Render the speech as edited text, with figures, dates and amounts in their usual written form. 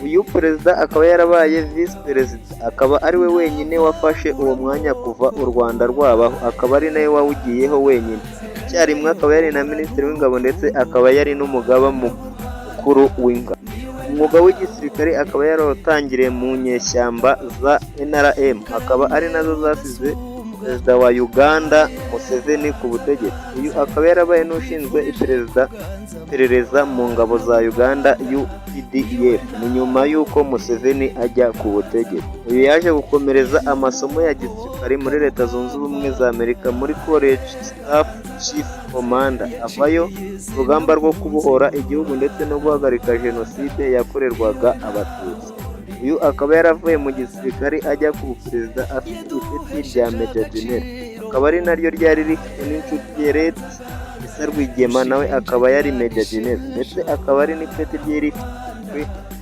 Uyu perezida akaba yarabaye visi perezida, akaba ari we wenyine wafashe uwo mwanya kuva u Rwanda rwabaho, akaba ari nawe wawugiyeho wenyine. Icyarimwe akaba yari na minisitiri w'ingabo, ndetse akaba yari n'umugaba mukuru w'ingabo. Umwuga w'igisirikare akaba yarawutangiriye mu nyeshyamba za NRM, akaba ari nazo zasize perezida wa Uganda Museveni ku butegetsi. Uyu akaba yarabaye n'ushinzwe iperereza mu ngabo za Uganda, UPDF. Ni nyuma y'uko Museveni ajya ku butegetsi. Uyu yaje gukomereza amasomo ya gisirikare muri Leta Zunze Ubumwe za Amerika muri College Staff Chief Commander, avayo urugamba rwo kubohora igihugu ndetse no guhagarika jenoside yakorerwaga Abatutsi. Uyu akaba yaravuye mu gisirikare ajya ku perezida afite ipeti rya Major General, akaba ari naryo ryari rifite n'inshuti ye Late Issa Rwigema, nawe akaba yari Major General, ndetse akaba ari n'ipeti rye rifitwe.